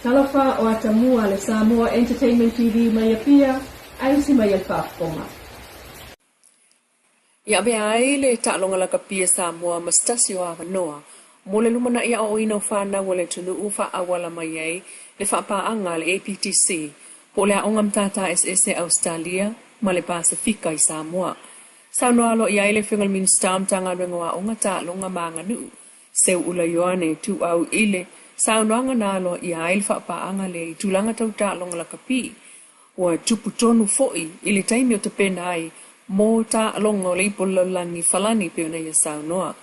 Talofa o Atamua le Samoa Entertainment TV mai Apia, ae usi mai e le faafofoga. I avea ai le taaloga lakapi a Samoa ma se tasi o avanoa mo le lumanai aoaoina o fanau a le atunuu faaauala mai ai le faapaaga a le APTC po o le Aoga Matata Eseese a Ausetalia ma le Pasefika i Samoa. Saunoa aloaia ai le Afioga i le Minisita o Matagaluega o Aoga, Taaloga ma Aganuu, Seuula Ioane Tuuau i le saunoaga na aloaia ai le faapaaga lea i tulaga tau taaloga lakapi. Ua tupu tonu foi i le taimi o tapena ai mo taaloga o le Ipu o le Lalolagi Falani pei ona ia saunoa.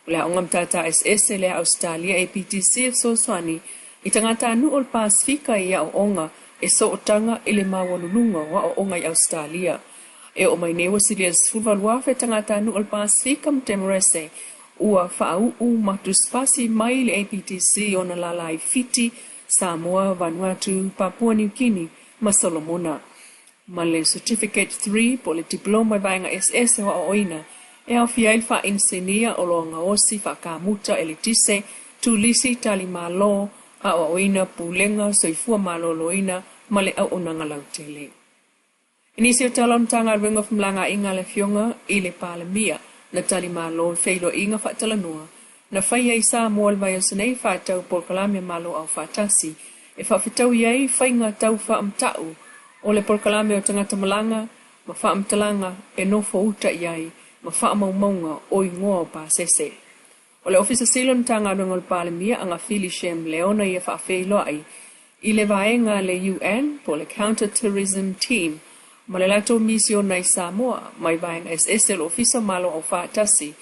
O le Aoga Matata Eseese lea a Ausetalia APTC e fesoasoani i tagatanuu o le Pasefika i aoaoga e sootaga i le maualuluga o aoaoga i Ausetalia. E oo mai nei ua silia i le 18,000 tagatanuu o le Pasefika ma Temoresei ua faauu ma tusipasi mai le APTC i ona lala i Fiti, Samoa, Vanuatu, Papua Niu Kini ma Solomona. Ma le Certificate 3 po o le Diploma i Vaega Eseese o Aoaoina e aofia ai le faainisinia, oloa gaosi, faakamuta, eletise, turisi, talimalo, aoaoina, pulega, soifua maloloina ma le auaunaga lautele. I nisi o tala o le Matagaluega o Femalagaaiga a le Afioga i le Palemia, na tali malo i feiloaiga faatalanoa na faia i Samoa i le vaiaso nei faatatau polokalame Malo Aufaatasi e faafetaui ai faiga tau faamatau o le polokalame o tagata malaga ma faamatalaga e nofo uta i ai ma faamaumauga o igoa o pasese. O le Ofisa Sili o le Matagaluega o le Palemia, Agafili Shem Leona ia faafeiloai i le vaega a le UN po o le Counter Terrorism Team ma le latou misiona i Samoa mai vaega eseese o le Ofisa o Malo Aufaatasi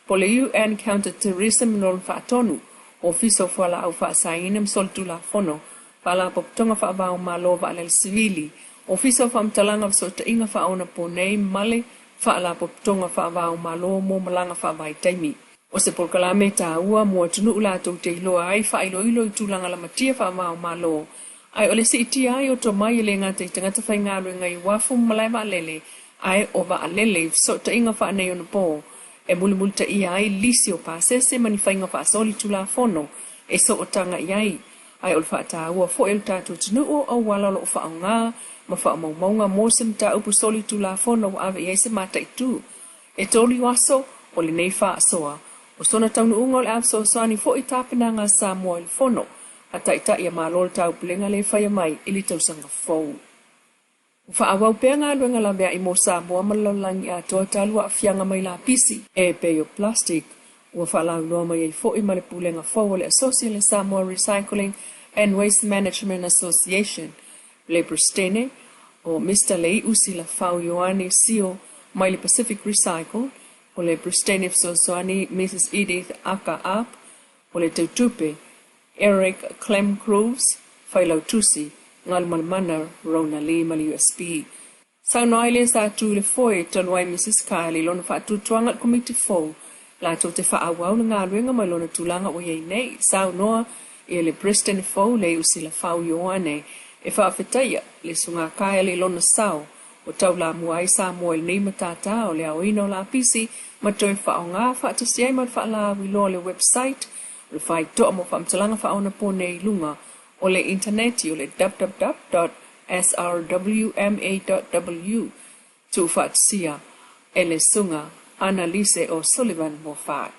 po o le UN Counter Terrorism lona faatonu, Ofisa o Fualaau Faasaina ma Solitulafono, Faalapotopotoga Faava-o-Malo Vaalele Sivili, Ofisa o Faamatalaga Fesootaiga Faaonaponei ma le Faalapotopotoga Faava-o-Malo mo Malaga Faavaitaimi. O se polokalame taua mo atunuu latou te iloa ai faailoilo i tulaga lamatia faava-o-Malo, ae o le siitia ai o tomai e le gata i tagata faigaluega i uafu ma malae vaalele, ae o vaalele i fesootaiga faaneionapo e mulimulitaia ai lisi o pasese ma ni faiga faasolitulafono e sootaga i ai, ae o le faataua foi o le tatou atunuu o auala o lo o faaaoga ma faamaumauga mo se mataupu solitulafono ua ave i ai se mataitu. E tolu aso o lenei faasoa. O sona taunuuga o le a fesoasoani foi i tapenaga a Samoa i le Fono a Taitai a Malo o le Taupulega lea e faia mai i le tausaga fou. Ua faaauau pea galuega laveai mo Samoa ma le lalolagi atoa talu aafiaga mai lapisi e pei o plastic. Ua faalauiloa mai ai foi ma le pulega fou o le asosi a le Samoa Recycling and Waste Management Association, le Peresetene o Mister Lei'u Silafau Ioane Sio mai le Pacific Recycle, o le Peresetene Fesoasoani Misus Edith Aka Ap, o le Teutupe Eric Clem Cruz, Failautusi, Galumalemana Rona Lee ma le USB. Saunoa ai le sa tu i le foe talu ai Misus Kiley i lona faatuatuaga i le Komiti fou latou te faaauau le galuega mai lona tulaga ua i ai nei. Saunoa ia le President fou Lei'u Silafau Ioane e faafetaia le Susuga Kiley i lona sao ua taulamua ai Samoa i lenei matata o le aoina o lapisi ma toe faaaoga faatasi ai ma le faalauiloa o le website o le faitoa mo faamatalaga faaonaponei i luga o le initaneti o le www.srwma.w tuufaatasia e le Susuga Annalise O'Sullivan Moffat.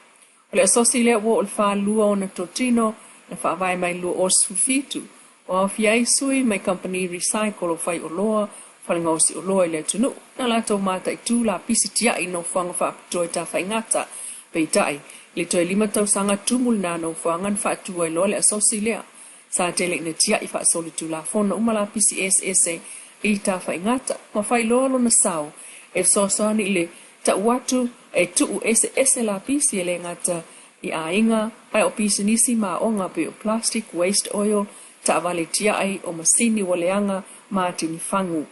O le asosi lea ua oo i le falua ona totino na faavae mai i le 2017, ua aofia ai sui mai kamupani recycle o faioloa, falegaosi oloa i le atunuu, na latou mataitu lapisi tiai i nofoaga faapitoa i Tafaigata. Peitai, i le toe lima tausaga tumu lena nofoaga na faatu ai loa le asosi lea. Sa tele ina tiai faasolitulafono uma lapisi eseese i Tafaigata ma fai loa lona sao e fesoasoani i le tau atu e tuu eseese lapisi e le gata i aiga, ae o pisinisi ma aoga pei o plastic waste oil, taavale tiai, o masini ua leaga ma atini fagu.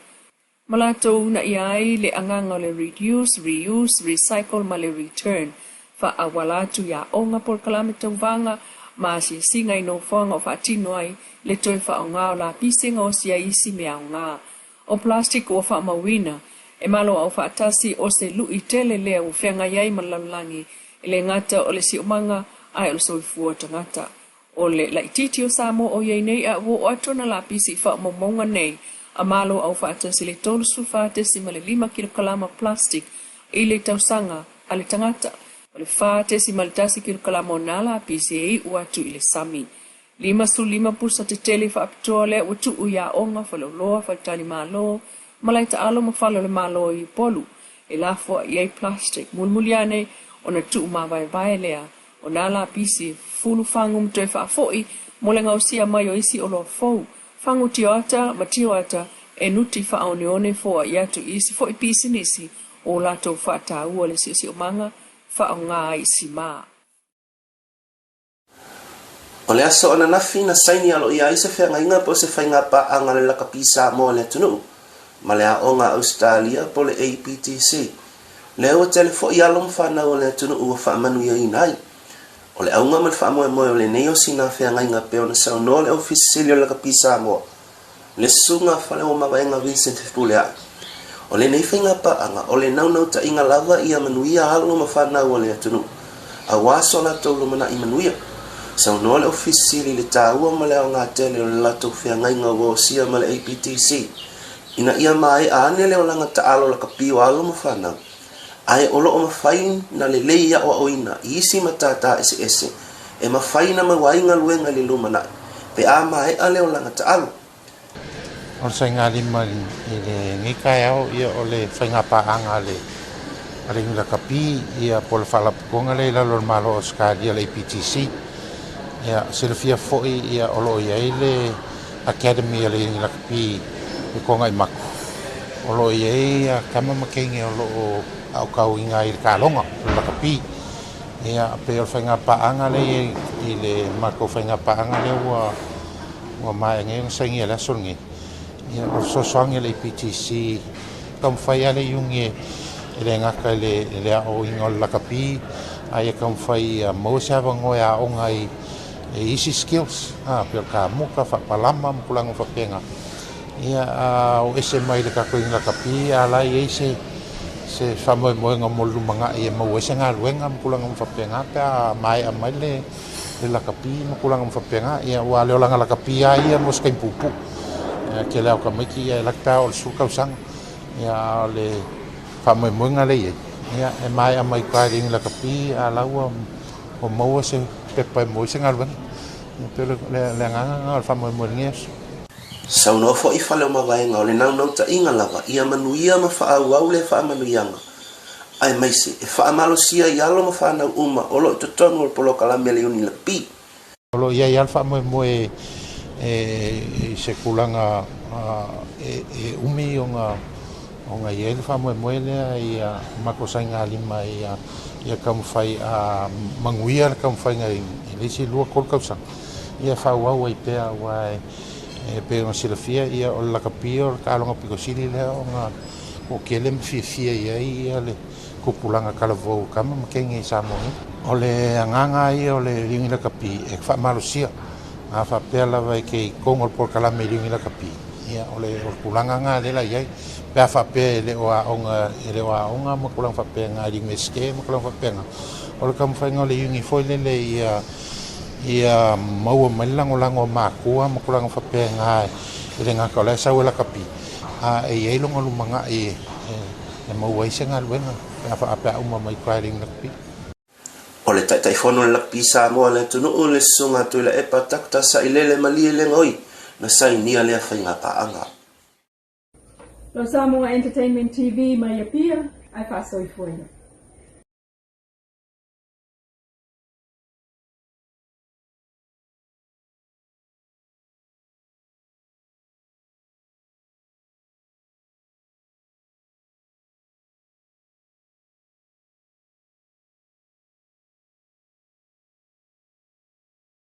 Ma latou uunaia ai le agaga o le reduce, reuse, recycle ma le return, faaauala atu i aoga, polokalame tauvaga ma asiasiga i nofoaga o faatino ai le toe faaaoga o lapisi e gaosi ai isi mea aoga. O plastic ua faamauina e Malo Aufaatasi o se lu'i tele lea ua feagai ai ma le lalolagi, e le gata o le siomaga ae o le soifua tagata. O le laitiiti o Samoa o i ai nei a ua oo atu ana lapisi i faamaumauga nei a Malo Aufaatasi i le 34.5 kilokalama plastic i le tausaga a le tagata. O le 4.1 kilokalama o nā lapisi e iu atu i le sami. 55 pusa tetele faapitoa lea ua tuu i aoga, faleoloa, faletalimalo, malae taalo ma fale o le Malo i Upolu e lafoai ai plastic. Mulimuli ane ona tuu mavaevae lea o nā lapisi e fufulu fagu ma toe faafoi mo le gaosia mai o isi oloa fou, fagu tioata ma tioata e nuti faaoneone foai atu i isi foi pisinisi o latou faataua le siosiomaga faaaoga ai simā. O le aso ananafi na saini aloaia ai se feagaiga po o se faiga paaga a le Lakapi Samoa i le atunuu ma le Aoga a Ausetalia po o le APTC. Lea ua tele foi alo ma fanau a le atunuu ua faamanuiaina ai. O le auga ma le faamoemoe o lenei osina feagaiga pei ona saunoa le Ofisa Sili o le Lakapi Samoa, le Susuga Faleomavaega Vincent Fepuleai. O lenei faiga paaga, o le naunautaiga lava ia manuia alo ma fanau a le atunuu, aua so latou lumanai manuia. Saunoa le Ofisa Sili i le taua ma le aoga tele o le latou feagaiga ua osia ma le APTC, ina ia maea ane le olaga taalo lakapi o alo ma fanau, ae o lo o mafai na lelei aoaoina i isi matata eseese e mafai na maua ai galuega i le lumanai pe a maea le olaga taalo. O le saigalima i lenei taeao, ia o le faiga paaga a le a le Iuni Lakapi ia po o le Faalapotopotoga lea i lalo o le Malo o Ausetalia le APTC. Ia silafia foi ia o lo o i ai le Academy a le Iuni Lakapi i Tuanaimato, o lo o i ai tama ma teine o lo o aotauina ai i le kaloga o le lakapi. Ia, pei o le faiga paaga lea i le matou faiga paaga lea ua ua maea nei ona sainia i le aso lenei. Ia, o le fesoasoani a le APTC, taumafai lava le Iuni e le gata i le aoaoina o le lakapi, a ia taumafai ia maua se avanoa e aoga ai e isi skills, a, pei o le kamuta, faapalama ma tulaga faapena. Ia, a o ese mai le tatou iuni lakapi, a la e i ai se se faamoemoega mo le lumanai e maua ai se galuega ma tulaga uma faapena pe a maea mai le le lakapi ma tulaga uma faapena. Ia, aua o le olaga lakapi lava ia mo se taimi puupuu. Ia, tele lava o tamaiti ia e laki pe a oo i le 10 tausaga. Ia, a o le faamoemoega lea e i ai, ia, e maea mai uta i le iuni lakapi a o la ua ua maua se pepa e maua ai se galuega. E pei o le agaga lena o le faamoemoe i lenei aso. Saunoa foi Faleomavaega o le naunautaiga lava ia manuia ma faaauau lea faamanuiaga, aemaise e faamalosia i alo ma fanau uma o lo o i totonu o le polokalame a le Unilp. O lo o i ai lava le faamoemoe i se tulaga e umi ona Ona i ai le faamoemoe lea ia matou saigalima ia ia taumafai a manuia le taumafaiga i le isi 2, 3 tausaga, ia faaauau ai pea aua e pei ona silafia ia o le lakapi o le taaloga pito sili lea ona toatele ma fiafia i ai ia le tupulaga talavou o tama ma teine i Samoa nei. O le agaga lava ia o le Iuni Lakapi e faamalosia, a faapea lava e te i totonu o le polokalame i le Iuni Lakapi, Ia, o le tulaga lena lea la i ai, pe a faapea e le o aoga, e le o aoga ma tulaga faapena i le Iunivesite ma tulaga faapena, o le taumafaiga o le Iuni foi lele ia, ia maua mai le lagolago a matua ma tulaga faapena e le gata o la e sau e lakapi, a e i ai lona lumanai e maua ai se galuega pe a pe a uma mai i le Iuni lakapi. O le Taitaifono o le Lakapi Samoa a le atunuu, le Susuga Tuilaepa Doctor Sailele Malielegaoi, na sainia lea faiga paaga. Lo Samoa Entertainment TV mai Apia, ae faasoifuaina.